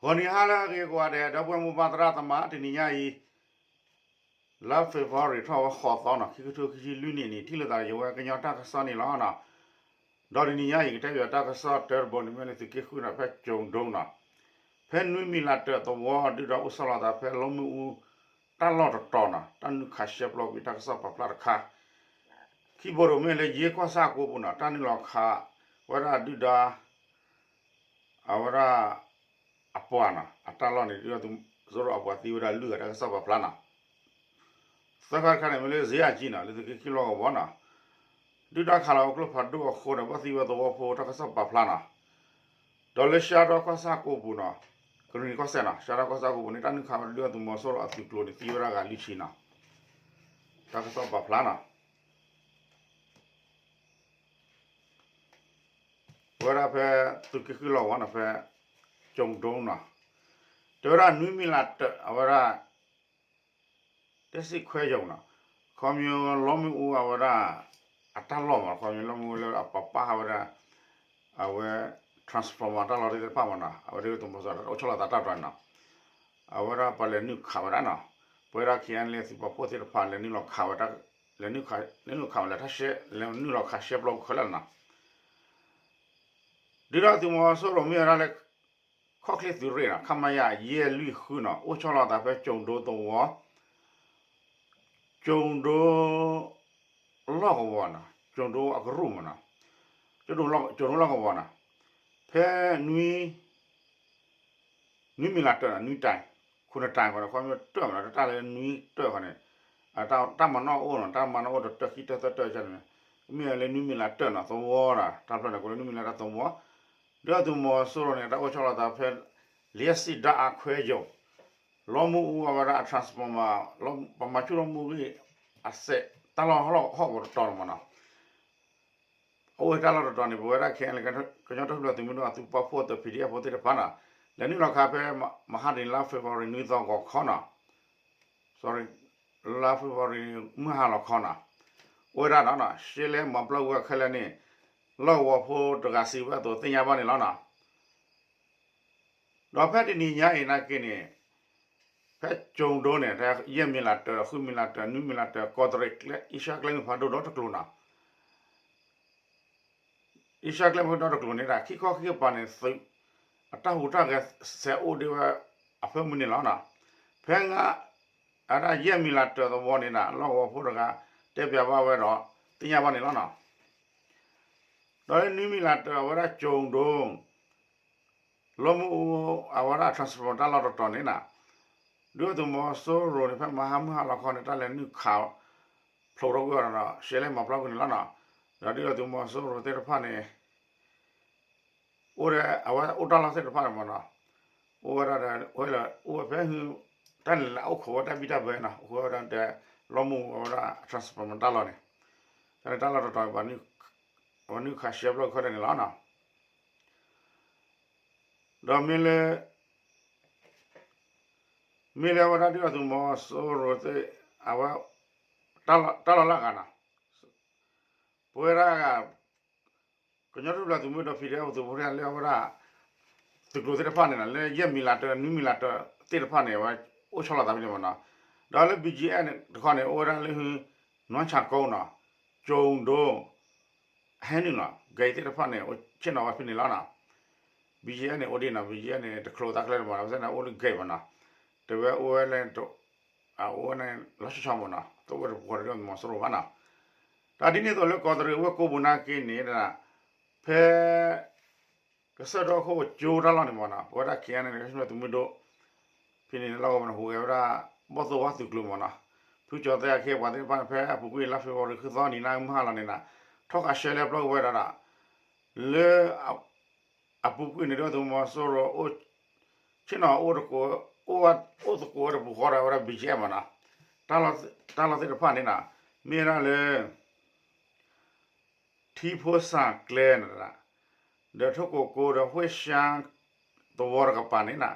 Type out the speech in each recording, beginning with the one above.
ဂီၤနံၤဟါလၢအဂ့ၤကိးဂၤဒဲး ဒီပုၢ်ဝဲၢ်မိၢ်ပၢ်သရၣ်သမါ တနံၤညါအံၤ လါ February ထီၣ်ဝဲဃိးသီနီၤ ခံကထိခံဆံလွံၢ်နံၣ်န့ၣ် ထံၣ်လိာ်သးဒီးယဝဲကညီတၢ်ကစီၣ်န့ၣ်လီၤနီၤ. ဒီးတနံၤညါအံၤ ကတဲဘၣ်တၢ်ကစီၣ်တၢတဘိန့ၣ် မ့ၢ်လၢသုးက့ဃုနီၤ ဖဲကၠိၤဒိနီၤ, ဖဲနွံမံၤလးတၢၢ်သဝီဒုၣ်ဒါအိၣ်ဆီလီၤသးဖဲလီမ့ၣ်အူ တၢ်လီၢ်တတီၤနီၤ တၢ်နုာ်ခးရှဲပျီကွံာ်တၢ်ကစီၣ်ပာ်ဖျါတခါ, ခံဘိတဘိမ့ၢ်လၢယဲၢ်ကီၢ်ဆၣ်ကိးပူၤနီၤ တၢ်နုာ်လီၤခးဝဲဒၣ်ဒုၣ်ဒါ အဝဲဒၣ် အပှၤနီၤ အတၢ်လီၢ်န့ၣ် ဒုၣ်ဒါသုးမီၤစိရိၤအပှၤသံဝဲဒၣ်လွံၢ်ဂၤတၢ်ကစီၣ်ပာ်ဖျါနီၤ. သၢခါတခါန့ၣ် မ့ၢ်လၢ ဇယၤကံ နီၤ လၢသုးက့ခံလီၢ်ကဝီၤနီၤ, ဒုၣ်ဒါခးလီၤဝဲကျိဖးဒိၣ်အဃိန့ၣ် ဘၣ်သံဝဲသဝီဖိတၢ်ကစီၣ်ပာ်ဖျါနီၤ. ဒီးလၢရှါဒီကီၢ်ဆၣ်ကိးပူၤနီၤ, ကရံၣ်နံၤကီၢ်စဲၣ်နီၤ ရှါဒီကီၢ်ဆၣ်ကိးပူၤန့ၣ် တၢ်နုာ်ခးဝဲဒၣ်ဒုၣ်ဒါသုးမီၤစိရိၤအသုးကျိၤန့ၣ် သံဝဲဒၣ်ဂၤလွံၢ်ဆံနီၤ, တၢ်ကစီၣ်ပာ်ဖျါနီၤ. ပဝဲဒၣ်ဖဲသုးက့ဃုလီၢ်ကဝီၤနီၤ ဖဲ ကၠိၤဒိနီၤ, တဲဝဲဒၣ်နွံမံၤလးတၢၢ် အဝဲဒၣ် တစံးခွဲယုံနီၤ, ခီဖျိလီမ့ၣ်အူအဝဲဒၣ် အတၢ်လီၢ်မး ခီဖျိလီမ့ၣ်အူလၢအပာ်ပာ်ဃာ်ဝဲဒၣ် အဝဲ transformer တၢ်လီၢ်သ့ၣ်တဖၣ်မးနီၤ အဝဲဒၣ်သုးမီၤစိရိၤအိၣ်ဆီလီၤသးတၢ်တြီနီၤ, အဝဲဒၣ်ပှၤလဲၤနုာ်ခးဝဲဒၣ်နီၤ, ပဝဲဒၣ် ခ့ၣ်အဲၣ်အဲၣ်လ်အ့ သုးပာ်ဖှိၣ်သ့ၣ်တဖၣ် လဲၤနုာ်လီၤခးဝဲဒၣ် လဲၤနုာ်ခး လဲၤနုာ်လီၤခးရှဲ လဲၤနုာ်လီၤခးရှဲပျီခဲလၢာ်နီၤ. ဒုၣ်ဒါသုးမီၤစိရိၤမ့ၢ်ဝဲဒၣ်လၢ ခီၣ်ချ့သုးရ့ၣ်နီၤ ခမရ ယဲၢ်လွံၢ်ဃုနီၤ အိၣ်ဆီလီၤသးဖဲကၠိၤဒိသဝီ ကၠိၤဒိ လီၢ်ကဝီၤနီၤ ကၠိၤဒိအကရူၢ်မးနီၤ, ကၠိၤဒိလီၢ်ကဝီၤနီၤ, ဖဲနွံ နွံမံၤလးတၢၢ်နီၤ နွံတၢ် ခိၣ်နတၢ်ဃီန့ၣ် ခီဖျိတၢၢ်မးနီၤ တၢ်လၢနွံတၢၢ်ဃီန့ၣ် တၢ်မၤနီၣ်အိၣ်နီၤ တၢ်မၤနီၣ်အိၣ်တတၢၢ်ခံတၢၢ်သၢတၢၢ်န့ၣ် မ့ၢ်လၢနွံမံၤလးတၢၢ်နီၤ သဝီနီၤ တၢ်ဖျၢၣ်န့ၣ် ကိးလၢနွံမံၤလးတၢၢ်သဝီ, ဒုၣ်ဒါသုးမီၤစိရိၤန့ၣ် တၢ်အိၣ်ဆီလီၤသးဖဲ လံာ်စံးဒါအခွဲယိာ် လီမ့ၣ်အူအဝဲဒၣ်အ transformer ပှၤမၤဆူၣ်လီမ့ၣ်အူဂ့ၢ် အစဲး တၢ်လီၢ်ဟီၣ်ကဝီၤတတီၤန့ၣ်မးနီၤ အအိၣ်တၢ်လီၢ်တတီၤန့ၣ် ပဝဲဒၣ် ခ့ၣ်အဲၣ်အဲၣ်လ် ကညီတၢ်ထူၣ်ဖျဲးသုးမုၢ်ဒိၣ်အသုးပာ်ဖှိၣ်သ့ၣ် ပီၣ်ဒီးအဖိသ့ၣ်တဖၣ်နီၤ လဲၤနုာ်လီၤခးဖဲ မဟါတနံၤ လါ February နွံသီဂီၤခီနီၤ sorry လါ February မုၢ်ဟါလီၤခီနီၤ အိၣ်ဝဲဒၣ်ဒီးနီၤ ရှဲလဲမၤပျီကွံာ်ဝဲခဲလၢာ်န့ၣ် လီၢ်ကဝီၤဖိတဂၤစံးဝဲအသိးသ့ၣ်ညါဘၣ်န့ၣ်လီၤနီၤ ဒီးဖဲတနံၤညါအံၤနာ်က့န့ၣ် ဖဲကၠိၤဒိန့ၣ် ယဲၢ်မံၤလးတၢၢ် ဃုမံၤလးတၢၢ် နွံမံၤလးတၢၢ် ကီးတရံး အ့ရှါကျဲမုၢ်ဖးဒိၣ်ဒီတကျိၤနီၤ အ့ရှါကျဲမုၢ်ဖးဒိၣ်ဒီတကျိၤန့ၣ်ဒၣ် ခံခီခံကပၤန့ၣ် သုးအတၢ်ဟူးတၢ်ဂဲၤစဲးအိၣ်ဒံးဝဲအဖၢမုၢ်န့ၣ်လီၤနီၤ ဖဲငါ အဝဲဒၣ်ယဲၢ်မံၤလးတၢၢ်သဝီန့ၣ်ဒၣ် လီၢ်ကဝီၤဖိတဂၤ တဲပျးဘၣ်ဝဲဒီး သ့ၣ်ညါဘၣ်န့ၣ်လီၤနီၤ ဒီးလၢနွံမံၤလးတၢၢ်အဝဲဒၣ်ကၠိၤဒိ လီမ့ၣ်အူ အဝဲဒၣ် transformer တၢ်လီၢ်တတီၤန့ၣ်နီၤ ဒုၣ်ဒါသုးမီၤစိရိၤန့ၣ် ဖဲမဟါမုၢ်ဟါလီၤခီန့ၣ် တၢ်လဲၤနုာ်ခး ဖျိးထီၣ်ကွံာ်အီၤဒီး ရှဲလဲမၤပျီကွံာ်န့ၣ်လီၤနီၤ ဒီးဒုၣ်ဒါသုးမီၤစိရိၤသ့ၣ်တဖၣ်န့ၣ် အိၣ်ဒီးအဝဲအိၣ်တၢ်လီၢ်သ့ၣ်တဖၣ်န့ၣ်မးနီၤ အိၣ်ဝဲဒၣ်ဒီး အိၣ်လၢ အိၣ်ဝဲဖဲ တၢ်န့ၣ်လၢအိၣ်ခိးဝဲတၢ်ဘံၣ်တၢ်ဘၢနီၤ အိၣ်ခိးဝဲဒၣ်ဒီး လီမ့ၣ်အူအဝဲဒၣ် transformer တၢ်လီၢ်န့ၣ် တၢ်န့ၣ်တၢ်လီၢ်တတီၤ ပှၤနုာ်ခးရှဲပျီခဲလၢာ်န့ၣ်လီၤနီၤ ဒီးမ့ၢ်လၢ မ့ၢ်လၢအဝဲဒၣ်ဒုၣ်ဒါသုးမီၤစိရိၤသ့ၣ် အဝဲ တၢ်လီၢ်လၢအဂၤနီၤ ပဝဲဒၣ် ကညီတၢ်ထူၣ်ဖျဲးသုးမုၢ်ဒိၣ် ပီၣ်ဒီးအသုးဖိလၢအဝဲဒၣ် သုးကျိၤသ့ၣ်တဖၣ်န့ၣ်နီၤ လၢယဲၢ်မံၤလးတၢၢ် နွံမံၤလးတၢၢ်သ့ၣ်တဖၣ်န့ၣ် အဝဲအိၣ်ဆီလီၤသးဖဲန့ၣ်မးနီၤ ဒီးလၢ ဘီၣ်ကၠံၣ်အဲၣ် တခီန့ၣ် အိၣ်ဝဲဒၣ်လၢ နွံဆၣ်ကိနီၤ ကၠိၤဒိ ဟဲနုာ်နီၤ ဂဲၤသ့ၣ်တဖၣ်န့ၣ် ဆ့ၣ်နီၤဝဲဖဲန့ၣ်လီၤနီၤ ဘီၣ်ကၠံၣ်အဲၣ်န့ၣ် အိၣ်ဒံးနီၤ ဘီၣ်ကၠံၣ်အဲၣ်န့ၣ် တချိးသးကျဲတမးနီၤ ဝဲသ့ၣ်န့ၣ် အိၣ်လၢဂဲၤမးနီၤ တဲဝဲအိၣ်ဝဲလၢ အအိၣ်ဝဲန့ၣ် လီၤဆီဆီမးနီၤ တအိၣ်ဝဲတပူၤဃီဒီးမီၤစိရိၤဘၣ်နီၤ တၢ်ဒ်န့ၣ်အသိးလၢကီးတရံးဝ့ၢ်ကိးပူၤနာ်က့န့ၣ် ဖဲ ကစၢၢ်ဒီခိၣ်ကၠိတၢ်လီၢ်န့ၣ်မးနီၤ ပဝဲဒၣ် ခ့ၣ်အဲၣ်အဲၣ်လ် သုးမုၢ်ဒိၣ် ဖဲန့ၣ်လီၢ်ကဝီၤန့ၣ် ဟူးဂဲၤဝဲဒၣ် ဘီၣ်သိၣ်ဝါသုးကျိၤမးနီၤ ဖုကၠီၤသဲအခ့အပှၤသ့ၣ်တဖၣ်န့ၣ် ဖဲအပူၤကွံာ်လါ February ဃုသီနံၤနါမုၢ်ဟါလီၤန့ၣ်နီၤ ထီၣ်ဃာ်ရှဲလဲပျီကွံာ်ဝဲဒၣ်ဒီး လၢ အပူၤကွံာ်န့ၣ် ဒုၣ်ဒါသုးမီၤစိရိၤ ဆ့ၣ်နီၤအိၣ်သကိး အိၣ်သကိးဝဲတပူၤဃီဒီးဝဲဒၣ် ဘီၣ်ကၠံၣ်အဲၣ်မးနီၤ တၢ်လီၢ်သ့ၣ်တဖၣ်န့ၣ်နီၤ မ့ၢ်ဝဲဒၣ်လၢ ထံဖိစၣ်ကျဲန့ၣ် ဒီးထိၣ်ကိကိဒီး ဝ့ၢ်ရှါ သဝီတကပၤန့ၣ်နီၤ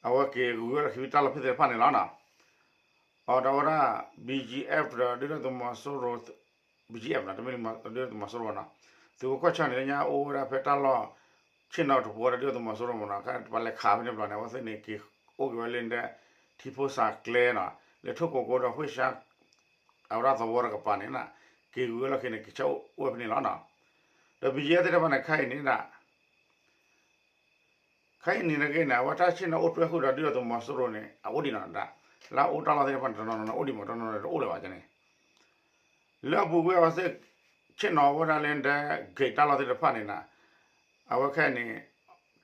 အဝဲက့ၤဂုၤဝဲဒီးခံတၢ်လီၢ်ဖဲသ့ၣ်တဖၣ်န့ၣ်လီၤနီၤ အဒီးဝဲဒၣ် ဘီၣ်ကၠံၣ်အဲၣ် ဒီးဒုၣ်ဒါသုးမီၤစိရိၤ ဘီၣ်ကၠံၣ်အဲၣ် တမ့ၢ်ဒုၣ်ဒါသုးမီၤစိရိၤဘၣ်နီၤ သုးခိၣ်ခီၣ်ဆၢန့ၣ် လၢညါအိၣ်ဝဲဒၣ်ဖဲတၢ်လီၢ် ဆ့ၣ်နီၤတပူၤဒီးဒုၣ်ဒါသုးမီၤစိရိၤမ့ၢ်နီၤ, ခါပှၤလဲၤခးဖဲန့ၣ်တဘျီန့ၣ် အဝဲသ့ၣ်န့ၣ် က့ၤအိၣ်က့ၤဝဲလၢ ထံဖိစးကျဲနီၤ, လၢထိၣ်ကိကိဒီး ဝ့ၢ်ၡါ အဝဲဒၣ်သဝီတကပၤန့ၣ် က့ၤဂုၤဝဲလီၢ်ခံန့ၣ် က့ၤဆၢအိၣ်ဝဲဖဲန့ၣ်လီၤနီၤ. ဒီး ဘီကၠံအဲၣ် သ့ၣ်တဖၣ်န့ၣ် ခဲအံၤန့ၣ်ဒၣ် ခဲအံၤန့ၣ်တဂ့ၤန့ၣ် အဝဲတၢ်ဆ့ၣ်နီၤအိၣ်တွဲဃုာ်ဒီးဒုၣ်ဒါသုးမီၤစိရိၤန့ၣ် အအိၣ်ဒံးနီၤဒၣ်, လၢအအိၣ်တၢ်လီၢ်သ့ၣ်တဖၣ်န့ၣ် တနီၤနီၤန့ၣ်အိၣ်ဒံးမး တနီၤနီၤန့ၣ်တအိၣ်လၢၤဘၣ်န့ၣ်, လၢအပူၤကွံာ်အဝဲသ့ၣ် ဆ့ၣ်နီၤဝဲဒၣ်လၢဒဲ ဂိတ် တၢ်လီၢ်သ့ၣ်တဖၣ်န့ၣ်နီၤ, အဝဲခဲအံၤန့ၣ်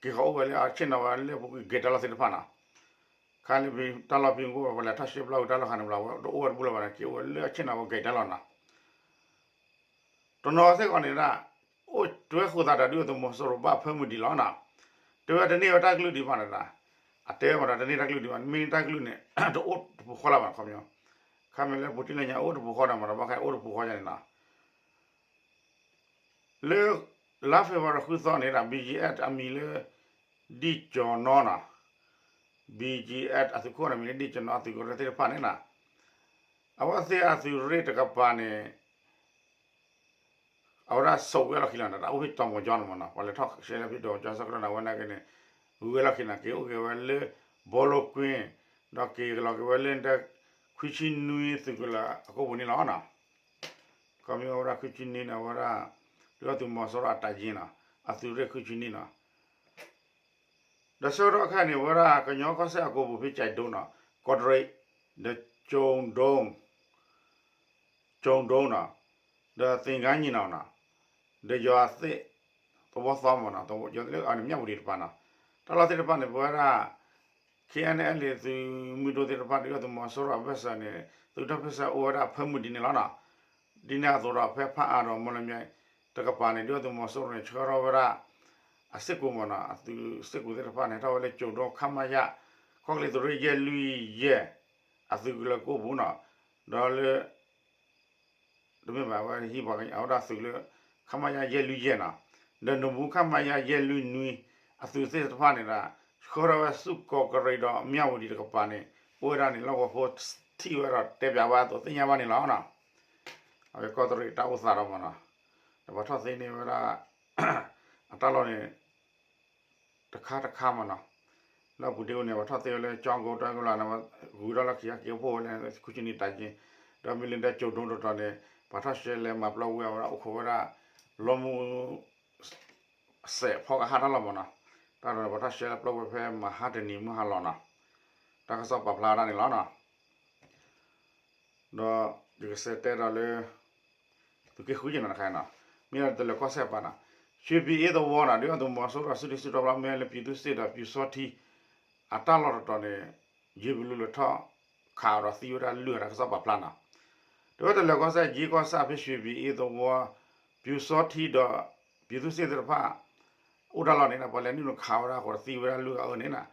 က့ၤဃီၤအိၣ်ဝဲလၢအဆ့ၣ်နီၤဝဲလၢအပူၤကွံာ် ဂိတ် တၢ်လီၢ်သ့ၣ်တဖၣ်နီၤ, ခါလၢတၢ်လီၢ်ဖဲမုၢ်ကိၣ် ပှၤလဲၤထီၣ်ရှဲပျီဝံၤတၢ်လီၢ်ခါန့ၣ်ဘျီ တအိၣ်ဝဲတဘူၣ်လၢၤဘၣ်န့ၣ် က့ၤအိၣ်ဝဲလၢအဆ့ၣ်နီၤဝဲ ဂိတ် တၢ်လီၢ်နီၤ. တနီၤစ့ၢ်ကီးန့ၣ်ဒၣ် အိၣ်တွဲဃုာ်သးဒီးဒုၣ်ဒါသုးမီၤစိရိၤဘၣ်ဖၢမုၢ်ဒံးလီၤနီၤ, တဲဝဲတန့ၢ်ဝဲတၢ်ကလုၢ်ဒံးဘၣ်န့ၣ်ဒၣ်, အတဲဝဲမးဒီးတန့ၢ်တၢ်ကလုၢ်ဒံးဘၣ် မ့ၢ်တၢ်ကလုၢ်န့ၣ် တအိၣ်တပူၤဃီလၢၤဘၣ်ခီပညီ, ခါမ့ၢ်လၢပူၤတ့ၢ်လၢညါအိၣ်တပူၤဃီဒီးမးဒီးဘၣ်ခဲအိၣ်တပူၤဃီယါန့ၣ်နီၤ. လၢ လါ February ဃုသီန့ၣ်ဒၣ် ဘီကၠံအဲၣ် အမံၤလၢ ဒံၣ်ကၠီၤနီနီၤ, ဘီကၠံအဲၣ် အသုးခိၣ်န့ၣ် မံၤလၢဒံၣ်ကၠီၤနီ အသုးကရၢသ့ၣ်တဖၣ်န့ၣ်နီၤ, အဝဲသ့ၣ်အသုးရ့ၣ်တကပၤန့ၣ် အဝဲဒၣ်ဆိးဝဲလီၢ်ခံလီၤန့ၣ် တၢ်အိၣ်ဖဲတီၤမီၤကၠီန့ၣ်မးနီၤ, ပှၤလဲၤထီၣ်ရှဲလၢဖဲတီၤမီၤကၠီဆၢကတီၢ်န့ၣ် အဝဲနာ်က့န့ၣ် ဂုၤဝဲလီၢ်ခံန့ၣ် က့ၤအိၣ်က့ၤဝဲလၢ ဘီလိကွ့ၢ်, ဒီးက့ၤကလီၤက့ၤဝဲလၢဒဲ ခွံဆံနွံသုးကလၢၤအကိာ်ပူၤန့ၣ်လီၤနီၤ. ခီမ့ၢ်ဝဲဒၣ်ခွံဆံနွံန့ၣ် အဝဲဒၣ် ဒုၣ်ဒါသုးမီၤစိရိၤအတၢ်ယ့နီၤ, အသုးရ့ၣ်ခွံဆံနွံနီၤ. ဒီးဆၢကတီၢ်ခဲအံၤန့ၣ် အဝဲဒၣ်ကညီကီၢ်စဲၣ်အကိာ်ပူၤဖဲကၠဲးဒိနီၤ, ကီးတရံး, ဒီးကၠိဒိ ကၠိဒိနီၤ, ဒီးသ့ၣ်ငါညံနီၤနီၤ, ဒီးယွၤသ့ၣ် သဝီသီမးနီၤ, ယွၤသ့ၣ်လၢအန့ၣ် မၠၣ်ဝတံၤတပၤနီၤ, တၢ်လီၢ်သ့ၣ်တဖၣ်န့ၣ် ပဝဲဒၣ် ခ့ၣ်အဲၣ်အဲၣ်လ့ၣ် သုးမုၢ်ဒိၣ်သ့ၣ်တဖၣ် ဒုၣ်ဒါသုးမီၤစိရိၤအဘၢၣ်စၢၤန့ၣ် သုးတၢ်ပၢၢ်ဆၢအိၣ်ဝဲဒၣ်ဖၢမုၢ်ဒံးန့ၣ်လီၤနီၤ. ဒ်န့ၣ်အသိးဒီး ဖဲဖးအါဒီးမီၢ်လမၠဲၣ်တကပၤန့ၣ် ဒုၣ်ဒါသုးမီၤစိရိၤန့ၣ် ဆှၢထီၣ်ဝဲဒၣ် အစ့ၢ်ကီးမးနီၤ, အသုးစ့ၢ်ကီးသ့ၣ်တဖၣ်န့ၣ် ဟဲထီၣ်ဝဲလၢကၠိဒိ ခမရ ခီၣ်ချ့သုးရ့ၣ်ယဲၢ်လွံၢ်ယဲၢ် အသုးကလၢၤကိာ်ပူၤနီၤ, ဒီးလၢ တမ့ၢ်ဘၣ် အဝဲဟံးပှၤအဝဲဒၣ်သုးလၢ ခမရ ယဲၢ်လွံၢ်ယဲၢ်နီၤ, ဒီးနမူ ခမရ ယဲၢ်လွံၢ်နွံ အသုးသ့ၣ်တဖၣ်န့ၣ်ဒီး ဆှၢထီၣ်ဝဲဆူကီးကရံးဒီးမၠၣ်ဝတံၤတကပၤန့ၣ် အိၣ်ဝဲဒၣ်န့ၣ် လီၢ်ကဝီၤဖိထံၣ်ဝဲဒီးတဲပၠးဝဲအသိးသ့ၣ်ညါဘၣ်န့ၣ်လီၤနီၤ. အဝဲကီးတရံးတၢ်အိၣ်သးဒီးမးနီၤ, ဒီးပှၤထီၣ်သ့န့ၢ်ဝဲဒၣ် အတၢ်လီၢ်န့ၣ် တခါတခါမးနီၤ, လၢအပူၤဒ့အိၣ်န့ၣ် ပှၤထီၣ်သ့ဝဲလၢကၠီကိတၢ်ကလီၤန့ၣ် ဂုၤထီၣ်လီၢ်ခံက့ၤအိၣ်ဖှိၣ်ဝဲလၢ ခွံဆံနွံတၢ်က့ၤ, ဒီးမ့ၢ်လၢဒဲကၠိဒိတတီၤန့ၣ် ပှၤထီၣ်ရှဲလဲၤမၤပျီဝဲအဝဲဒၣ်အိၣ်ခိးဝဲဒၣ် လီမူ စဲးဖီကဟၣ်တၢ်လီၢ်မးနီၤ, တၢ်ဒီးပှၤထီၣ်ရှဲလဲၤပျီဝဲဖဲမဟါတနံၤမုၢ်ဟါလီၤနီၤ, တၢ်ကစီၣ်ပာ်ဖျါဝဲဒၣ်န့ၣ်လီၤနီၤ. ဒီးယကစံးတဲဒီးလၢ သုးက့ဃုက့နီၤတခါနီၤ, မ့ၢ်ဒီးတလၢၤကီၢ်စဲၣ်ပၤနီၤ, ရွှေပြည်အေးသဝီနီၤ, ဒုၣ်ဒါသုးမီၤစိရိၤစုဒုၣ်စုတီၤဖျါ မ့ၢ်လၢ ပြည်သူ့စစ် ဒီး ပျူစောထီး အတၢ်လီၢ်တတီၤန့ၣ် ယံၤဘလူလၢထီၣ်ခးဒီးသံဝဲဒၣ်လွံၢ်ဂၤတၢ်ကစီၣ်ပာ်ဖျါနီၤ. တဝဲတလၢၤကီၢ်စဲၣ်က့ကီၢ်ဆၣ်ဖဲ ရွှေပြည်အေးသဝီ ပျူစောထီး ဒီး ပြည်သူ့စစ် သ့ၣ်တဖၣ် အိၣ်တၢ်လီၢ်န့ၣ် ပှၤလဲၤနုာ်လီၤခးဝဲဒၣ်အဃိဒီးသံဝဲဒၣ်လွံၢ်ဂၤအံၤန့ၣ်နီၤ,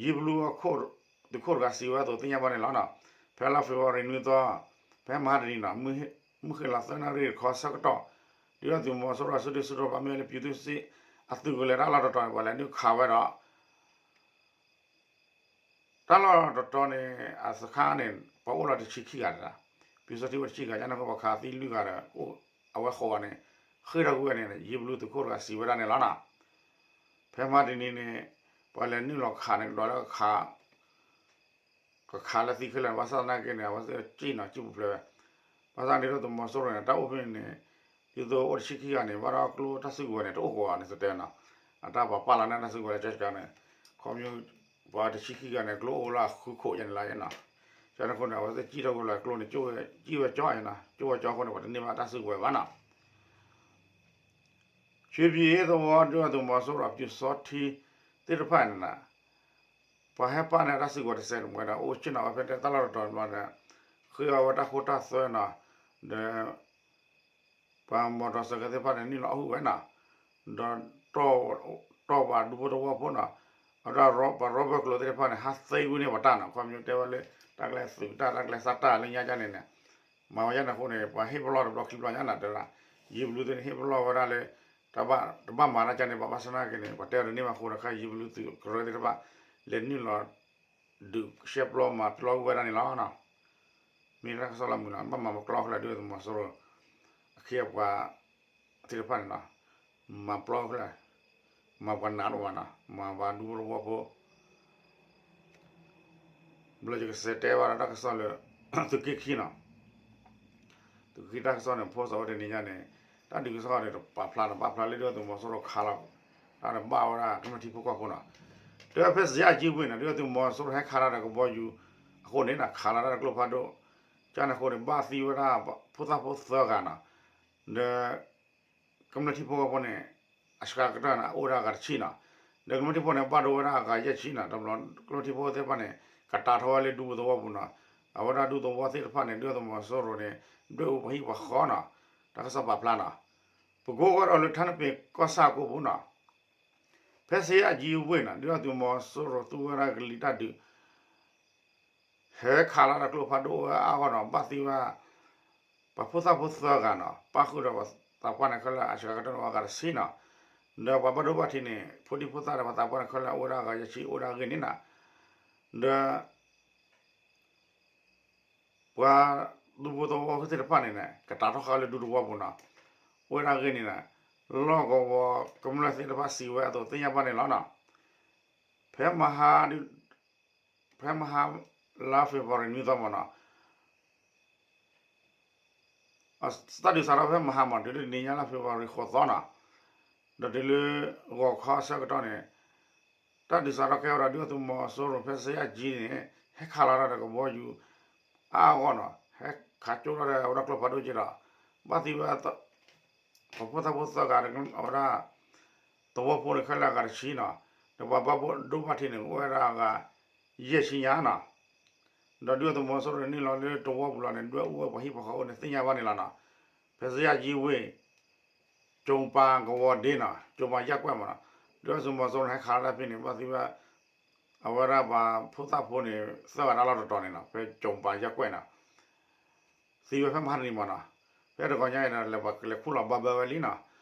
ယံၤဘလူအခိၣ် သုးခိၣ်တဂၤစံးဝဲအသိးသ့ၣ်ညါဘၣ်န့ၣ်လီၤနီၤ. ဖဲလါ February နွံသီ ဖဲမဟါတနံၤနီၤ မုၢ်ဃ့ၢ်လီၤသၢနၣ်ရံၣ်တခီဆၢကတီၢ် ဒုၣ်ဒါသုးမီၤစိရိၤစုဒုၣ်စုတီၤဖျါ မ့ၢ်လၢ ပြည်သူ့စစ် အသုးကလၢၤတၢ်လီၢ်တတီၤန့ၣ် ပှၤလဲၤနုာ်ခးဝဲဒီး တၢ်လီၢ်တတီၤန့ၣ် အစခါန့ၣ် ပှၤအိၣ်လီၤတဆံခံဂၤတဂၤ, ပျူစောထီးအိၣ်တဆံဂၤ ကန့ၣ်အဃိပှၤခးသံလွံၢ်ဂၤဒီး အိၣ်အဝဲဃိးဂၤန့ၣ် ဃ့ၢ်ထီၣ်ကွံာ်ဝဲန့ၣ် ယံၤဘလူသုးခိၣ်တဂၤစံးဝဲဒၣ်န့ၣ်လီၤနီၤ. ဖဲမဟါတနံၤန့ၣ် ပှၤလဲၤနုာ်လီၤခးန့ၣ် ကဒီးလၢခး ကခးလၢသံခဲလၢာ်န့ၣ် ဘၣ်ဆၣ်သနာ်က့န့ၣ် အဝဲသ့ၣ်စံၣ်နီၤ စံၣ်ပူၤဖျဲးဝဲ, ဘၣ်ဆၣ်န့ၣ်ဒုၣ်ဒါသုးမီၤစိရိၤန့ၣ် တၢ်အိၣ်ဖဲန့ၣ်န့ၣ် ဒ်သိးအိၣ်တဆံခံဂၤန့ၣ် ဘၣ်ဒီးကျိတၢ်စုကဝဲၤန့ၣ် တအိၣ်ဃိးဂၤန့ၣ် စတဲနီၤ, အတၢ်ပာ်ပာ်လီၤန့ၣ်တၢ်စုကဝဲၤလၢကၠီကၠီန့ၣ် ခီဖျိ ပှၤတဆံခံဂၤန့ၣ် ကျိအိၣ်လၢအဃုခိၣ်ယါန့ၣ်လီၤနီၤ. ကန့ၣ်အဃိန့ၣ် အဝဲသ့ၣ်စံၣ်ထီၣ်ကွံာ်လီၤကျိန့ၣ် စံၣ်ဝဲကၠီနီၤ, စံၣ်ဝဲကၠီအဃိန့ၣ် ပှၤတန့ၢ်ဘၣ်တၢ်စုကဝဲၤဘၣ်နီၤ. ရွှေပြည်အေးသဝီ ဒုၣ်ဒါသုးမီၤစိရိၤ ပျူစောထီး သ့ၣ်တဖၣ်န့ၣ် ပှၤဟဲပာ်န့ၢ်တၢ်စုကဝဲၤတစဲးတမှဲၤဒီး အိၣ်ဆ့ၣ်နီၤဝဲဖဲတၢ်လီၢ်တတီၤတဘျီဒီး ဃ့အီၤဝဲတၢ်ဃိတၢ်သွဲနီၤ, ဒီး ပှၤမီၢ်တီၢ်စဲးကဲးသ့ၣ်တဖၣ်န့ၣ် နုာ်လီၤအီၣ်ဟုၣ်ဝဲနီၤ, ဒီး တီၢ်ဘၣ်ဒူဖိသဝီဖိနီၤ, အဝဲဒၣ်ပှၤရီဘၢၣ်ကျိၤသ့ၣ်တဖၣ်န့ၣ် ဟးသ့ဝဲန့ၢ်ပှၤတၢ်နီၤ, ခီဖျိတဲဝဲလၢ တၢ်ကျဲသုးတၢ် တၢ်ကျဲစးတၢ်လၢညါကန့ၣ်န့ၣ် မၤဝဲယါန့ၣ်အဃိန့ၣ် ပှၤဟ့ၣ်ပလီၢ်တဘျီခံဘျီညါနီၤ တဲဝဲဒၣ် ယံၤဘလူသ့ၣ်န့ၣ် ဟ့ၣ်ပလီၢ်ဝဲဒၣ်လၢ တဘၣ်မၤတၢ်ကန့ၣ် ဘၣ်ဆၣ်သနာ်က့န့ၣ် ပှၤတဲအီၤတန့ၢ်ဘၣ်အဃိဒီး ခဲယံၤဘလူသုးကရၢသ့ၣ်တဖၣ် လဲၤနုာ်လီၤ ဒုးရှဲပျီမၤပျီကွံာ်ဝဲဒၣ်န့ၣ်လီၤ. မ့ၢ်တၢ်ကစီၣ်လၢမုာ်လီၤ ဘၣ်မၤပကျီခဲလၢာ် ဒုၣ်ဒါသုးမီၤစိရိၤ အခ့အပှၤသ့ၣ်တဖၣ်န့ၣ်လီၤ. မၤပျီခဲလၢာ် မၤပှၤနာ်တအိၣ်ဘၣ်နီၤ, မၤပှၤဒူဖိသဝီဖိ ဘျီယကစဲးတဲဘၣ်ဒီးတၢ်ကစီၣ်လၢ သုးက့ခံနီၤ, သုးက့ခံတၢ်ကစီၣ်န့ၣ် ဖိစီၤဝဲတနံၤညါန့ၣ် တၢ်ဒုးကစီၣ်န့ၣ် တပာ်ဖျါတဘၣ်ဖျါလၢဒုၣ်ဒါသုးမီၤစိရိၤခးလီၤ တၢ်တဘၣ်ဝဲဒၣ်ကမျၢၢ်ထံဖိကီၢ်ဖိနီၤ, တဲဖဲစယၣ်ကၠံဝ့ၢ်နီၤ ဒုၣ်ဒါသုးမီၤစိရိၤဟဲခးတၢ်ဒီးကဘီယူၤအဃိန့ၣ်နီၤ ခးလီၤတၢ်ဒီးကျိဖးဒိၣ်, ကန့ၣ်အဃိန့ၣ် ဘၣ်သံဝဲဒၣ် ဖိသၣ်ဖိသၢဂၤနီၤ, ဒီး ကမျၢၢ်ထံဖိကီၢ်ဖိန့ၣ် အစှၤကတၢၢ်န့ၣ် အအိၣ်ဝဲဒၣ်အဂၤတဆံနီၤ, ဒီးကမျၢၢ်ထံဖိန့ၣ် ဘၣ်ဒိဝဲဒၣ်အဂၤယဲၢ်ဆံနီၤ, တဘျီကမျၢၢ်ထံဖိသ့ၣ်တဖၣ်န့ၣ် ကတာ်ထီၣ်ဝဲလၢဒူသဝီပူၤနီၤ, အဝဲဒၣ်ဒူသဝီသ့ၣ်တဖၣ်န့ၣ် ဒုၣ်ဒါသုးမီၤစိရိၤန့ၣ် ဒွဲၣ်အူပှၤဟံၣ်ပှၤဃီနီၤ, တၢ်ကစီၣ်ပာ်ဖျါနီၤ, ပကိးဝဲဒီးလၢထါနပ့ၤကီၢ်ဆၣ်ကိၣ်ပူၤနီၤ, ဖဲစယၣ်ကၠံဝ့ၢ်နီၤ ဒုၣ်ဒါသုးမီၤစိရိၤသူဝဲဒၣ်ကလံၤတၢ်ဒုး ဟဲခးလီၤတၢ်ကျိဖးဒိၣ်ဝဲအါဂီၢ်နီၤ ဘၣ်သံဝဲ ပှၤဖိသၣ်ဖိသၢဂၤနီၤ ပၣ်ဃုာ်ဒီးပှၤသးပှၢ်န့ၣ်ခဲလၢာ်အစှၤကတၢၢ်န့ၣ်အဂၤတဆံနီၤ, ဒီးပှၤဘၣ်ဒိဘၣ်ထံးန့ၣ် ဖိဒံဖိသၣ်ဒီးပှၤသးပှၢ်န့ၣ်ခဲလၢာ်အိၣ်ဝဲဒၣ်အဂၤယဲၢ်ဆံအိၣ်ဒၣ်အဂ့ၢ်န့ၣ်နီၤ, ဒီး ပှၤဒူဖိသဝီဖိသ့ၣ်တဖၣ်န့ၣ် ကတာ်ထီၣ်ဃာ်လၢဒူသဝီပူၤနီၤ, အိၣ်ဝဲဒၣ်အဂ့ၢ်န့ၣ်နီၤ, လီၢ်ကဝီၤကမျၢၢ်သ့ၣ်တဖၣ်စံးဝဲအသိးသ့ၣ်ညါဘၣ်န့ၣ်လီၤနီၤ, ဖဲမဟါ ဖဲမဟါ လါ February နွံသီမ့ၢ်နီၤ, တၢ်ဒုးစးထီၣ်ဖဲမဟါမ့ၢ် တုၤလၢတနံၤညါလါ February ဃိးသီနီၤ, ဒီးတုၤလၢဂီၤခီအဆၢကတီၢ်န့ၣ် တၢ်ဒုးစးထီၣ်ကဲဝဲဒၣ်ဒုၣ်ဒါသုးမီၤစိရိၤဖဲစယၣ်ကၠံန့ၣ် ဟဲခးလီၤတၢ်ဒီးကဘီယူၤအါအါဂီၢ်နီၤ, ဟဲခးကၠိထီၣ်ဒီးအဝဲဒၣ်ကျိဖးဒိၣ်က့ဒီး ဘၣ်သံဝဲ ပှၤဖိသၣ်ဖိသၢဂၤ အဝဲဒၣ် သဝီဖိန့ၣ်ခဲလၢာ်အဂၤတဆံနီၤ, ဒီးပှၤဘၣ်ဒိဘၣ်ထံးန့ၣ် အိၣ်ဝဲဒၣ်အဂၤယဲၢ်ဆံညါနီၤ, ဒီးဒုၣ်ဒါသုးမီၤစိရိၤန့ၣ်နုာ်လီၤလၢတဝီပူၤလီၤန့ၣ် ဒွဲၣ်အူဝဲပှၤဟံၣ်ပှၤဃီအိၣ်န့ၣ်သ့ၣ်ညါဘၣ်န့ၣ်လီၤနီၤ, ဖဲစယၣ်ကၠံဝ့ၢ် ကၠိပၤကဝီၤဒ့နီၤ ကၠိပၤယၣ်ကွဲၣ်မ့ၢ်နီၤ, ဒုၣ်ဒါသုးမီၤစိရိၤန့ၣ် ဟဲခးလီၤတၢ်ဖဲန့ၣ် ဘၣ်သံဝဲ အဝဲဒၣ်ပှၤဖိသၣ်ဖိန့ၣ် သၢဂၤတၢ်လီၢ်တတီၤန့ၣ်နီၤ ဖဲကၠိပၤယၣ်ကွဲၣ်နီၤ သံဝဲဖဲမဟါတနံၤမ့ၢ်နီၤ, ဖဲတဂီၤညါအံၤဒီး လဲၤပှၤလဲၤခူၣ်လီၤဘၣ်ဘၢဝဲလံနီၤ,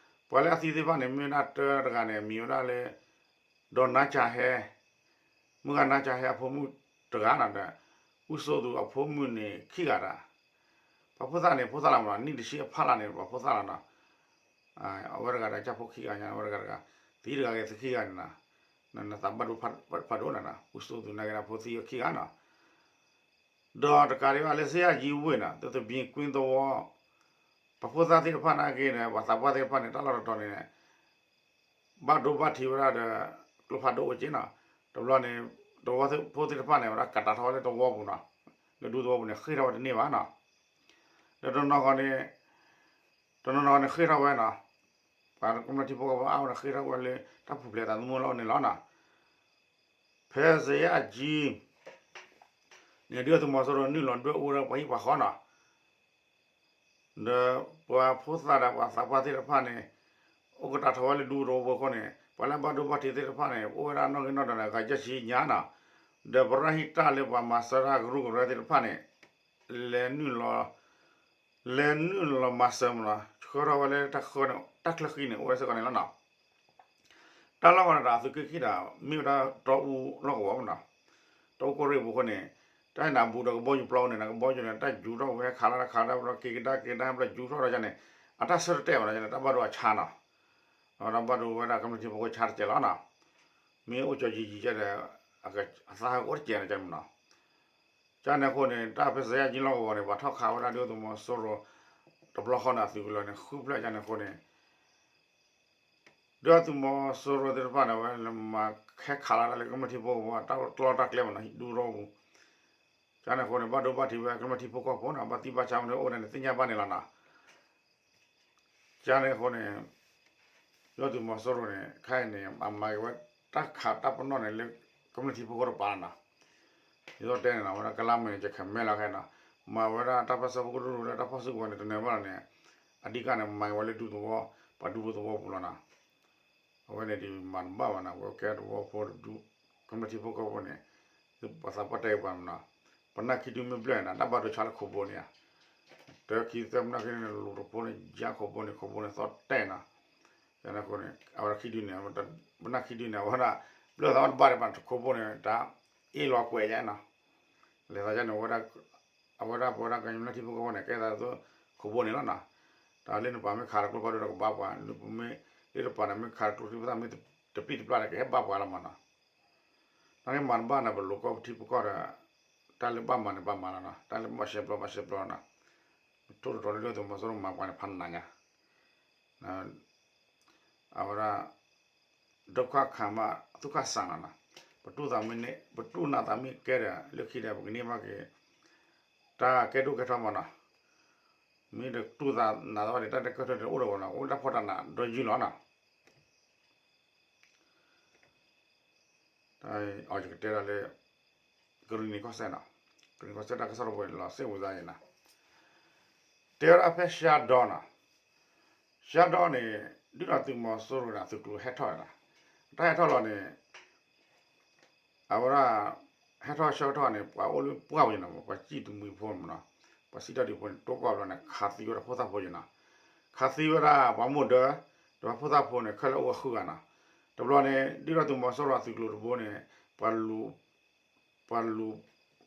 ပှၤလၢအသံသ့ၣ်တဖၣ်န့ၣ် မ့ၢ်ဝဲဒၣ်တၢတဂၤန့ၣ် မံၤဝဲဒၣ်လၢ ဒီးနါစၢ်ဟဲ မုၢ်ဂၤနါစၢ်ဟဲအဖိမုၣ်တဂၤနီၤဒီး အူစိသူးအဖိမုၣ်န့ၣ်ခံဂၤတၢ်, ပှၤဖိသၣ်န့ၣ် ဖိသၣ်လီၤမ့ၢ်နီၤ နံၣ်တဆံအဖီလာ်န့ၣ် ပှၤဖိသၣ်လီၤနီၤ, အဝဲတဂၤဒီးကၠၢ်ဖိခံဂၤညါ အဝဲတဂၤတဂၤ, သံတဂၤဂ့ၤသခံဂၤန့ၣ်နီၤ, နသးဘၣ်ဒိဖးဒိၣ်နီၤနီၤ အူစိသူးနာ်က့ဒီးဖိသံဝဲခံဂၤနီၤ ဒီးတကးဒံးဘၣ်လၢစယၣ်ကၠံဝ့ၢ်နီၤ တသဘံၣ်ကွံသဝီ ပှၤဖိသၣ်သ့ၣ်တဖၣ်နာ်က့န့ၣ် ပှၤသးပှၢ်သ့ၣ်တဖၣ်န့ၣ် တၢ်လီၢ်တတီၤန့ၣ် ဘၣ်ဒိဘၣ်ထံးဝဲဒၣ်ဒီး ကျိဖးဒိၣ်အိၣ်က့နီၤ, တဘျီန့ၣ် သဝီဖိသ့ၣ်တဖၣ်န့ၣ် အဝဲဒၣ်ကတာ်ထီၣ်ဝဲလၢသဝီပူၤနီၤ, လၢဒူသဝီပူၤန့ၣ် ဃ့ၢ်ထီၣ်ဝဲတန့ၢ်ဘၣ်နီၤ, ဒီးတနီၤဃီန့ၣ် တနီၤနီၤန့ၣ်ဃ့ၢ်ထီၣ်ဝဲနီၤ, ပှၤကမျၢၢ်ထံဖိကီၢ်ဖိအါဝဲန့ၣ် ဃ့ၢ်ထီၣ်ဝဲလၢ တၢ်ပူၤဖျဲးသးသမူလီၤန့ၣ်လီၤနီၤ, ဖဲစယၣ်ကၠံ န့ၣ် ဒုၣ်ဒါသုးမီၤစိရိၤနုာ်လီၤဒွဲၣ်အူဝဲဒၣ်ပှၤဟံၣ်ပှၤဃီနီၤ, ဒီးပှၤဖိသၣ်ဒီးပှၤသးပှၢ်သ့ၣ်တဖၣ်န့ၣ် အိၣ်ကတာ်ထီၣ်ဝဲလၢဒူသဝီပူၤအဃိန့ၣ် ပှၤလၢဘၣ်ဒိဘၣ်ထံးသ့ၣ်တဖၣ်န့ၣ် အိၣ်ဝဲဒၣ်နီၣ်ဂံၢ်နီၣ်ဒွးန့ၣ် အဂၤယဲၢ်ဆံညါနီၤ, ဒီးပရဟံၣ်တၢ်လၢပှၤမၤစၢၤတၢ်ကရူၢ်ကရၢသ့ၣ်တဖၣ်န့ၣ် လဲၤနုာ်လီၤ လဲၤနုာ်လီၤမၤစၢၤမ့ၢ်နီၤ ဆှၢထီၣ်ဝဲလၢတၢ်ချၢန့ၣ် တၢ်ချၢဃံန့ၣ် အိၣ်ဝဲစ့ၢ်ကီးန့ၣ်လီၤနီၤ. တၢ်လီၢ်ဝဲန့ၣ်ဒီး သုးက့ခံဒီး မ့ၢ်ဝဲဒၣ်တီအူလီၢ်ကဝီၤမ့ၢ်နီၤ, တီအူကီၢ်ရ့ၣ်ပူၤအဃိန့ၣ် တၢ်န့ၣ်အဘူးဒီးကဘီယူၤပျီန့ၣ် ကဘီယူၤန့ၣ် တၢ်ယူၤထီၣ်ဝဲခးလီၤတၢ်ခးလီၤတၢ် က့ၤကဒါက့ၤကဒါဘျီယူၤထီၣ်ဒီးန့ၣ် အတၢ်ဆၢတတဲာ်ဘၣ်န့ၣ် တၢ်ဘၣ်ဒိအဆါနီၤ, ဒီးဘၣ်ဒိဝဲဒၣ်ကမျၢၢ်ထံဖိကီၢ်ဖိဆါတကဲးလီၤနီၤ, မ့ၢ်အိၣ်ကၠီယံာ်ယံာ်ကဲဒီး အသးဟဲကအိၣ်တကဲးန့ၣ်ကဲမ့ၢ်နီၤ ကန့ၣ်အဃိန့ၣ် တၢ်ဖဲစယၣ်ကၠံလီၢ်ကဝီၤန့ၣ် ပှၤထီၣ်ခးဝဲဒၣ်ဒုၣ်ဒါသုးမီၤစိရိၤ တဘျီဃီန့ၣ် အသုးကလၢၤန့ၣ် ဃုဖျၢၣ်ကန့ၣ်အဃိန့ၣ် ဒုၣ်ဒါသုးမီၤစိရိၤသ့ၣ်တဖၣ်န့ၣ် အဝဲမၤဟဲခးလီၤတၢ်လၢကမျၢၢ်ထံဖိကီၢ်ဖိ တၢ်လီၢ်တၢ်ကျဲမ့ၢ်နီၤ ဒူသဝီပူၤ, ကန့ၣ်အဃိန့ၣ် ဘၣ်ဒိဘၣ်ထံးဝဲကမျၢၢ်ထံဖိကီၢ်ဖိနီၤ ဘၣ်သံဘၣ်ဆါမ့ၢ်အိၣ်န့ၣ် သ့ၣ်ညါဘၣ်န့ၣ်လီၤနီၤ, ကန့ၣ်အဃိန့ၣ် ဒုၣ်ဒါသုးမီၤစိရိၤန့ၣ် ခဲအံၤန့ၣ် အမၤက့ၤဝဲတၢ်ခးတၢ်ပနီၣ်န့ၣ်လၢ ကမျၢၢ်ထံဖိကီၢ်ဖိတပၤလီၤနီၤ, ဒ်သိးတဲန့ၣ်နီၤ အဝဲဒၣ်ကလါမဲာ်န့ၣ် ကခဲမဲလီၤခဲနီၤ, မၤဝဲဒၣ်တၢ်ပၢၢ်ဆၢဖိကရူၢ်လၢတၢ်ဖီၣ်စုကဝဲၤန့ၣ် တနၢၤဘၣ်လီၤန့ၣ်, အဓိကန့ၣ် မၤက့ၤဝဲလၢဒူသဝီ, ပှၤဒူဖိသဝီပူၤလီၤနီၤ, အဝဲန့ၣ်ဒ်မၤတဘၣ်ဘၣ်နီၤ ပဝဲကဲသဝီဖိတဒူ ကမျၢၢ်ထံဖိကီၢ်ဖိန့ၣ်, ပှၤသးပှၢ်တဲက့ၤပှၤနီၤ, ပနၢ်ခံဒုမ့ၢ်ဘျဲၣ်နီၤ တၢ်ဘၣ်ဒိဆါလၢခိၣ်ဘိန့ၣ်ဧါ, တၢ်ခံသၢပနၢ်ခံဒုန့ၣ် လူၤတဖိန့ၣ် ယါခိၣ်ဘိန့ၣ် ခိၣ်ဘိန့ၣ်သီၣ်တဲာ်နီၤ, ကန့ၣ်အဃိန့ၣ် အဝဲဒၣ်ခံဒုန့ၣ် ပနၢ်ခံဒုန့ၣ် အဝဲဒၣ် ဘျၢၣ်သးဝဲတဘၣ်ဒံးဘၣ် ခိၣ်ဘိန့ၣ် တၢ်အ့ၣ်လီၤကွဲးယါနီၤ, လဲၤသးယါန့ၣ် အဝဲဒၣ် ပဝဲဒၣ်ကမျၢၢ်ထံဖိကီၢ်ဖိန့ၣ် ကဲသးသိးခိၣ်ဘိန့ၣ်လီၤနီၤ, တၢ်လၢနပာ်မ့ၢ်ခးတကျိဖးဒိၣ်ဒီးကဘၣ်ပှၤ လၢပမ့ၢ် လၢတပာ်န့ၣ် မ့ၢ်ခးတကျိထံဖိသၣ်မ့ၢ် တပျံၤတပျၢ်ဒီးကဟဲဘၣ်ပှၤလီၤမးနီၤ, နာ်က့မၤတဘၣ်န့ၣ် ပလိၤကီၢ်ပထံပကီၢ်ဒီး တၢ်လၢဘၣ်မၤန့ၣ်ဘၣ်မၤလီၤနီၤ, တၢ်လၢဘၣ်ရှဲပျီဘၣ်ရှဲပျီနီၤ, ထိၣ်တတီၤလၢဒုၣ်ဒါသုးမီၤစိရိၤမၤပှၤန့ၣ်ဖးနးညါ, အဝဲဒၣ် ဒုက္ခခံမှသုခဆန်လီၤနီၤ, ပတူၢ်သးမ့ၢ်န့ၣ် ပတူၢ်နးသးမ့ၢ်ကဲဒီး လၢခံဒီး ပကန့ၢ်ဘၣ်က့ၤ တၢ်ကဲဒိၣ်ကဲထီမးနီၤ, မ့ၢ်တတူၢ်သးနးသးဘၣ်ဒီး တၢ်တကဲထီၣ်တအိၣ်ဒီးဘၣ်နီၤ, အိၣ်တၢ်ဖှီၣ်တၢ်နးဒီးယုၢ်လီၤနီၤ. အီၤယကတဲဒၣ်လၢ ကရံၣ်နံၤကီၢ်စဲၣ်နီၤ, ကရံၣ်နံၤကီၢ်စဲၣ်တၢ်ကစီၣ်တဘိလီၤစ့ၢ်ဝံၤသးယဲနီၤ, တဲဝဲဒၣ်ဖဲရှါဒီနီၤ, ရှါဒီန့ၣ် ဒုၣ်ဒါသုးမီၤစိရိၤန့ၣ် အသုးကျိၤဟဲထီၣ်နီၤ, တၢ်ဟဲထီၣ်လီၤန့ၣ် အဝဲဒၣ် ဟဲထီၣ်ဆၢကတီၢ်န့ၣ် ပှၤအိၣ်လၢပှၢ်ပူၤယဲနီၤ, ပှၤစံၣ်တမှံဖိမးနီၤ, ပှၤစံၣ်တၢ်ဒုးဖိန့ၣ် တိၢ်ကီၢ်ဘျီန့ၣ် ခးသံဝဲဒၣ်ဖိသၣ်ဖိယဲနီၤ, ခးသံဝဲဒၣ်ပှၤမိၢ်ဒၢ ဒီးပှၤဖိသၣ်ဖိန့ၣ် ခဲလၢာ်အိၣ်ဝဲဃုဂၤနီၤ, တဘျီန့ၣ် ဒုၣ်ဒါသုးမီၤစိရိၤအသုးကျိၤတဘိန့ၣ် ပှၤလူၤ ပှၤလူၤ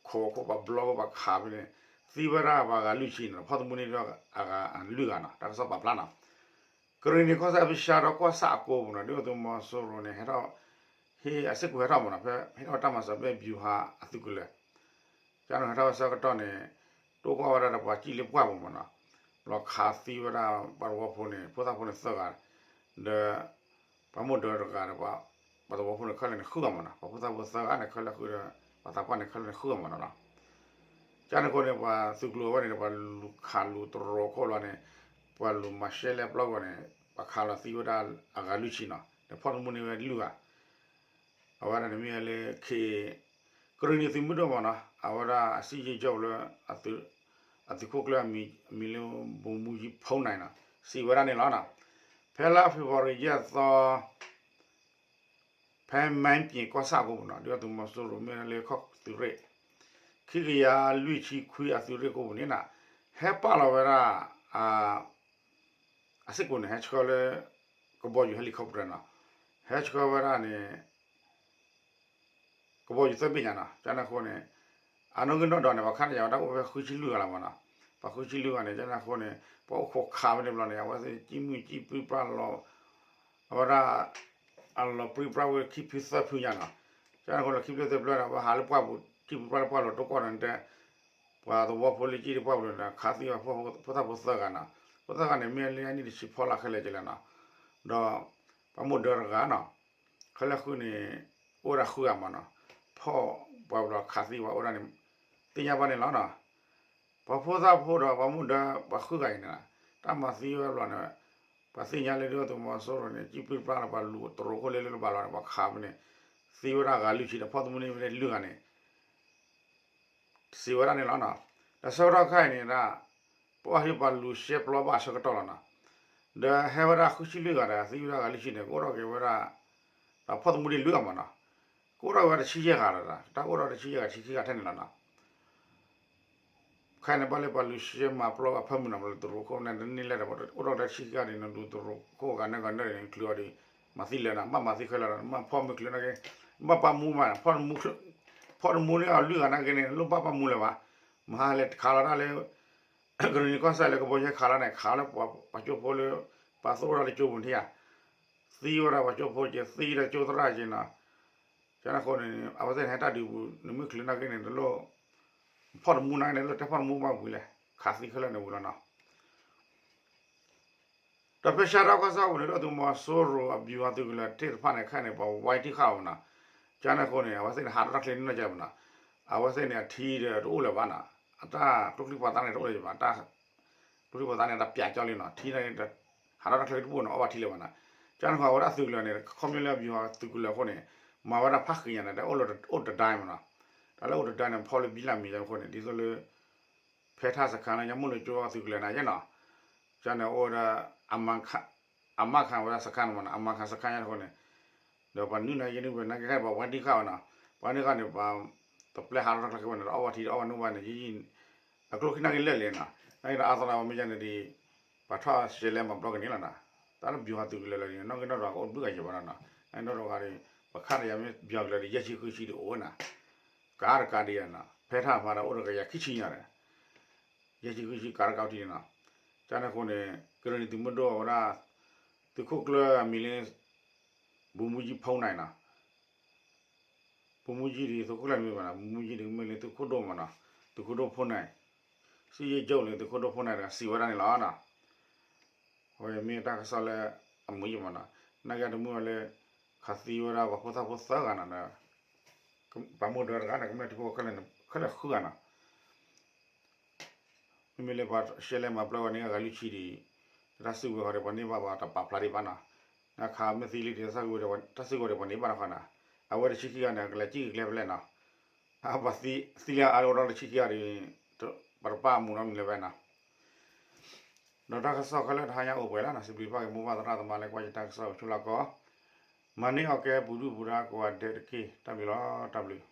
ခိးခိးပှၤဘျီဝဲပှၤခးဖဲန့ၣ် သံဝဲဒၣ်ပှၤဂၤလွံၢ်ဆံနီၤ, ဖီၣ်သမူန့ၣ်ဒီးအဂၤလွံၢ်ဂၤနီၤ, တၢ်ကစီၣ်ပာ်ဖျါနီၤ, ကရံၣ်နံၤကီၢ်စဲၣ်ဖဲရှါဒီကီၢ်ဆၣ်အကိပူၤနီၤ, ဒုၣ်ဒါသုးမီၤစိရိၤန့ၣ် ဟဲထီၣ် ဟ့ၣ်အစ့ၢ်ကီးဟဲထီၣ်မးနီၤ, ဖဲဟဲထီၣ်တၢ်မၤစၢၤဖဲ ဗျူဟာ အသုးကလၢၤ ကန့ၣ်ဟဲထီၣ်ဝဲဆၢကတီၢ်န့ၣ် တိၢ်ကီၢ်ဝဲဒၣ်ဒီးပှၤစံၣ်လၢပှၢ်ပူၤမးနီၤ, ဘျီခးသံဝဲဒၣ်ပှၤသဝီဖိန့ၣ် ဖိသၣ်ဖိန့ၣ်သၢဂၤ ဒီး ပှၤမိၢ်ဒၢတဂၤဒီး ပှၤသဝီဖိန့ၣ်ခဲလၢာ်န့ၣ်ဃုဂၤမးနီၤ, ပှၤဖိသၣ်ဖိသၢဂၤန့ၣ်ခဲလၢာ်ဃုဒီး ပှၤသးပှၢ်န့ၣ်ခဲလၢာ်န့ၣ်ဃုဂၤမးနီၤနီၤ, ကန့ၣ်အဃိန့ၣ် ပှၤသုးကျိၤအဝဲန့ၣ်ဒီး ပှၤလူၤခးလူၤတရီခိၣ်လီၤန့ၣ် ပှၤလူၤမၤရှဲလဲပျီဂီၢ်န့ၣ် ပှၤခးလီၤသံဝဲဒၣ်အဂၤလွံၢ်ဆံနီၤ, ဒီးဖီၣ်သမူန့ၣ်ဝဲလွံၢ်ဂၤ အဝဲဒၣ်န့ၣ်မ့ၢ်ဝဲလၢ ခ့ ကရံၣ်နံၤသုးမုၢ်ဒိၣ်မးနီၤ, အဝဲဒၣ်အစံၣ်ယ့ၢ်ကၠီၣ်လၢ အသုးခိၣ်ကျၢၢ်အမံၤလၢ ဗိုလ်မှူးကြီး ဖုန်းနိုင်နီၤ, စံးဝဲဒၣ်န့ၣ်လီၤနီၤ, ဖဲလါဖ့ၤဘြူၤအါရံၤယဲၢ်သီ ဖဲမၢၣ်ပျ့ၤကီၢ်ဆၣ်အကိပူၤနီၤ, ဒုၣ်ဒါသုးမီၤစိရိၤမ့ၢ်လၢခီၣ်သုးရ့ၣ် ခံကယၤလွံၢ်ဆံခွံအသုးရ့ၣ်ကိပူၤန့ၣ်နီၤ, ဟဲပာ်လီၤဝဲဒၣ် အစ့ၢ်ကီးန့ၣ် ဟဲဆှၢလၢ ကဘီယူၤ helicopter နီၤ, ဟဲဆှၢဝဲဒၣ်န့ၣ် ကဘီယူၤသၢဘ့ၣ်ညါနီၤ, ကန့ၣ်အဃိန့ၣ် အနီၣ်ဂံၢ်နီၣ်ဒွးန့ၣ် ပှၤခးတယာ်ဝဲဒၣ်အိၣ်ဖဲဃုဆံလွံၢ်ဂၤလီၤမးနီၤ, ပှၤဃုဆံလွံၢ်ဂၤန့ၣ် ကန့ၣ်အဃိန့ၣ် ပှၤအိၣ်ခိးခးဖဲန့ၣ်ဘျီန့ၣ် အဝဲသ့ၣ်စံၣ်မုၢ်စံၣ်ပြံပြါလီၤ အဝဲဒၣ် အလီၤပြံပြါဝဲခံဖုသၢဖုညါနီၤ, ကန့ၣ်အဃိန့ၣ် ခံဖုသၢဖုလီၤဒီး ပှၤဟးလၢပှၢ်ပူၤ စံၣ်ပြံပြါလၢပှၢ်လီၤတိၢ်ကီၢ်န့ၣ်တဲ ပှၤသဝီဖိလၢစံၣ်လၢပှၢ်ပူၤန့ၣ် ခးသံဝဲဖိသၣ်ဖိသၢဂၤနီၤ, ဖိသၣ်ဂၤန့ၣ် မ့ၢ်လၢအနံၣ်တဆံဖီလာ်ခဲလၢာ်ကလဲၣ်နီၤ, ဒီး ပှၤမိၢ်ဒၢတဂၤနီၤ, ခဲလၢာ်ဃုန့ၣ် အိၣ်ဝဲဒၣ်ဃုဂၤမးနီၤ, ဖီၣ်ပှၤဘျီခးသံဝဲအိၣ်ဒၣ်န့ၣ် သ့ၣ်ညါဘၣ်န့ၣ်လီၤနီၤ, ပှၤဖိသၣ်ဖိဒီးပှၤမိၢ်ဒၢပှၤဃုဂၤအံၤန့ၣ် တၢ်မၤသံဝဲဘျီန့ၣ် ပှၤသ့ၣ်ညါလၢဒုၣ်ဒါသုးမီၤစိရိၤန့ၣ် စံၣ်ပြံပြါလီၤပှၤလူၤတရီခိၣ်လၢလၢဘၣ်လီၤန့ၣ် ပှၤခးဖဲန့ၣ် သံဝဲဒၣ်ဂၤလွံၢ်ဆံဒီးဖီၣ်သမူန့ၢ်ဝဲဒၣ်လွံၢ်ဂၤန့ၣ် စံးဝဲဒၣ်န့ၣ်လီၤနီၤ, ဒီးဆၢကတီၢ်ခါအံၤန့ၣ်ဒၣ် ပှၤဟ့ၣ်ပှၤလူၤရှဲပျီဘၣ်ဆၢကတီၢ်လီၤနီၤ, ဒီးဟဲဝဲဒၣ်ဃုဆံလွံၢ်ဂၤဒီး သံဝဲဒၣ်ဂၤလွံၢ်ဆံန့ၣ် ကအိၣ်ထီၣ်က့ၤဝဲဒၣ် ဒီးဖီၣ်သမူဒံးလွံၢ်ဂၤမးနီၤ, ကအိၣ်ထီၣ်က့ၤဝဲဒၣ်တဆံယဲၢ်ဂၤဒီး တၢ်အိၣ်ထီၣ်တဆံယဲၢ်ဂၤတဆံခံဂၤထဲန့ၣ်လီၤနီၤ ခဲအံၤန့ၣ် ဘၣ်လၢပှၤလူၤရှဲမၤပျီဘၣ်ဖၢမုၢ်နီၤ မ့ၢ်လၢတရူးခိၣ်န့ၣ် တန့ၢ်လဲၣ်ဒီး အိၣ်ထီၣ်တဆံခံဂၤန့ၣ် နလူၤတရူးခိၣ်ဂၤန့ၣ်ဂၤန့ၣ်န့ၣ် ချုးအီၤဒီး မၤသံလၢာ်နီၤ ဘၣ်မၤသံခဲလၢာ်ဒီး နဘၣ်ဖီၣ်မ့ၢ်ချုးနာ်က့ နဘၣ်ပာ်မူမး ဖီၣ်တမူန့ၢ်အီၤလွံၢ်ဂၤနာ်က့န့ၣ် နလိၣ်ဘၣ်ပာ်မူလၢၤဘၣ် မဟါလဲၣ်ခးလီၤတၢ်လၢ ကရံၣ်နံၤကီၢ်စဲၣ်လၢကဘီယူၤဟဲခးလီၤန့ၣ် ခးလၢပှၤကၠိဖိလၢ ပှၤသိၣ်ဝဲဒၣ်လၢကၠိပူၤန့ၣ်ဧါ သံဝဲဒၣ်ပှၤကၠိဖိက့ၤ သံဝဲဒၣ်ကၠိသရၣ်က့ၤနီၤ ကန့ၣ်အဃိန့ၣ် အဝဲသ့ၣ်န့ၣ် ဟဲတၢ်ဒုးပူၤ နမ့ၢ်ချုးနာ်က့န့ၣ် နလိၣ် ဖီၣ်တမူနာ်က့န့ၣ် လိၣ်တဲဖီၣ်တမူဘၣ်ဝံၤလဲၣ် ခးသံခဲလၢာ်န့ၣ်ဝံၤလီၤနီၤ ဒီးဖဲရှါဒီကီၢ်ဆၣ်ပူၤန့ၣ် ဒုၣ်ဒါသုးမီၤစိရိၤအဗျူဟာသုးကလၢၤသ့ၣ်တဖၣ်န့ၣ် ခဲအံၤန့ၣ် ပှၤဝဲထံၣ်ဃာ်အီၤနီၤ ကန့ၣ်အဃိန့ၣ် အဝဲသ့ၣ်န့ၣ် ဟးထီၣ်တၢ်ချ့နီၢ်ကီၢ်ဘၣ်နီၤ အဝဲသ့ၣ်န့ၣ် အထံဒီးတအိၣ်လၢၤဘၣ်နီၤ အတၢ်ကျိချံမျိာ်သၣ်န့ၣ် တအိၣ်လၢၤဘၣ် တၢ်ကျိချံမျိာ်သၣ်န့ၣ် တပျးကၠီလံနီၤ ထံန့ၣ် ဟးထီၣ်တၢ်ချ့တဘိၣ်န့ၣ် အီၣ်ဘၣ်ထံလၢၤဘၣ်နီၤ ကန့ၣ်အဃိ အဝဲဒၣ်သုးကလၢၤန့ၣ် ခီဖျိလၢအဗျူဟာသုးကလၢၤအဃိန့ၣ် မၤဝဲဒၣ်ဖးဃံညါန့ၣ် တၢ်အိၣ်လၢအိၣ်တဒါမးနီၤ တၢ်လၢအိၣ်တဒါန့ၣ် ဖီၣ်လၢဘံလၢ်မံၤအဃိန့ၣ် ဒ်သိးလၢ ဖဲထၣ်စခါလၢညါမိၢ်လိာ်ကၠိသုးကလၢၤန့ၣ်ယဲနီၤ ကန့ၣ်အိၣ်ဝဲဒၣ် အမၤခၣ်ဝဲဒၣ်စခါန့ၣ်မးနီၤ အမၤခၣ်စခါညါအဃိန့ၣ် ဒီးပှၤနုာ်နာ်က့နုာ်ဝဲနာ်က့ခဲအံၤ ပှၤဝဲထံၣ်ဃာ်ဝဲနီၤ ပှၤထံၣ်ဃာ်န့ၣ် ပှၤတပျဲဟးထီၣ်တၢ်ချ့ဝဲန့ၣ် တအီၣ်ဘၣ်ထံတအီၣ်ဘၣ်နိဘၣ်န့ၣ် ယံာ်ယံာ် အကျိချံနာ်က့လၢာ်လံနီၤ နာ်က့ဒီးအါသရၣ်ဝဲမ့ၢ်ယါန့ၣ်ဒ် ပှၤထီၣ်ရှဲလဲမၤပျီကန့ၣ်လီၤနီၤ တၢ်လၢဗျူဟာသုးကလၢၤလၢာ်န့ၣ် နီၣ်ဂံၢ်နီၣ်ဒွးကအိၣ်တဘျုးဂၤယဲၢ်ဘၣ်နီၤ နီၣ်ဂံၢ်နီၣ်ဒွးဂၤဒီး ပှၤခးတယာ်မ့ၢ်ဗျူဟာကလၢၤဒီး ယဲၢ်ဆံဃုဆံဒီးအိၣ်ဝဲနီၤ ကးတကးဒံးနီၤ ဖဲထၣ်ဖးဒီးအိၣ်ဒီးကယၤခံဆံညါဒီး ယဲၢ်ဆံဃုဆံကးတကးအိၣ်ထံန့ၣ်နီၤ ကန့ၣ်အဃိန့ၣ် ကရံၣ်နံၤသုးမုၢ်ဒိၣ်ဝဲဒၣ် သုးခိၣ်ကျၢၢ်အမံၤလၢ ဗိုလ်မှူးကြီး ဖုန်းနိုင်နီၤ, ဗိုလ်မှူးကြီး ဒ်သုးခိၣ်ကျၢၢ်တမ့ၢ်ဘၣ်နီၤ, ဗိုလ်မှူးကြီး ဒ်မ့ၢ်လၢသုးခိၣ်ဒိၣ်မးနီၤ, သုးခိၣ်ဒိၣ် ဖုန်းနိုင်, စစ်ရေးချုပ် လၢသုးခိၣ်ဒိၣ် ဖုန်းနိုင် တဂၤစံးဝဲဒၣ်န့ၣ်လီၤနီၤ. အဝဲမ့ၢ်တၢ်ကစီၣ်လၢအမုာ်ယံၤမးနီၤ, နာ်က့တမုာ်ဝဲလၢ ခးသံဝဲဒၣ်ပှၤဖိသၣ်ဖိသၢဂၤနီၤ, ပှၤမိၢ်ဒၢတဂၤဒီး ကမျၢၢ်ထံဖိကီၢ်ဖိခဲလၢာ်ဃုဂၤနီၤ. မ့မ့ၢ်လၢပှၤရှဲလဲၣ်မၤပျီဝဲန့ၣ် အဂၤလွံၢ်ဆံဒံး, တၢ်စုကဝဲၤဃီဒီး ပှၤန့ၢ်ဘၣ်ပှၤတပာ်ဖျါဒံးဘၣ်နီၤ. နခးမ့ၢ်သံလံဒီး တၢ်စုကဝဲၤဒီး ပှၤန့ၢ်ဘၣ်နီၤဃီနီၤ. အဝဲတဆံခံဂၤန့ၣ် ကလဲၤစံၣ်က့ၤကျဲဖဲလဲၣ်နီၤ. ပှၤသံလၢအအါအိၣ်ဒီးတဆံခံဂၤဒီး ပှၤတပာ်မူနီတမံၤလၢၤဘၣ်နီၤ. ဒီးတၢ်ကစီၣ်ခဲလၢာ်တဟါညါအိၣ်ပှဲၤလီၤနီၤ, စံးဘျုးဘၣ်က့ၤမိၢ်ပၢ်သရၣ်သမါလၢကွၢ်ယတၢ်ကစီၣ်အိၣ်ဆူၣ်လီၢ်ကီၢ်, မၤန့ၢ်အီၣ်ကဲပူၤဒုၣ်ပူၤဒါကိးဂၤဒဲးတက့ၢ်. တၢ်ဘျုးလီၤ, တၢ်ဘျုး.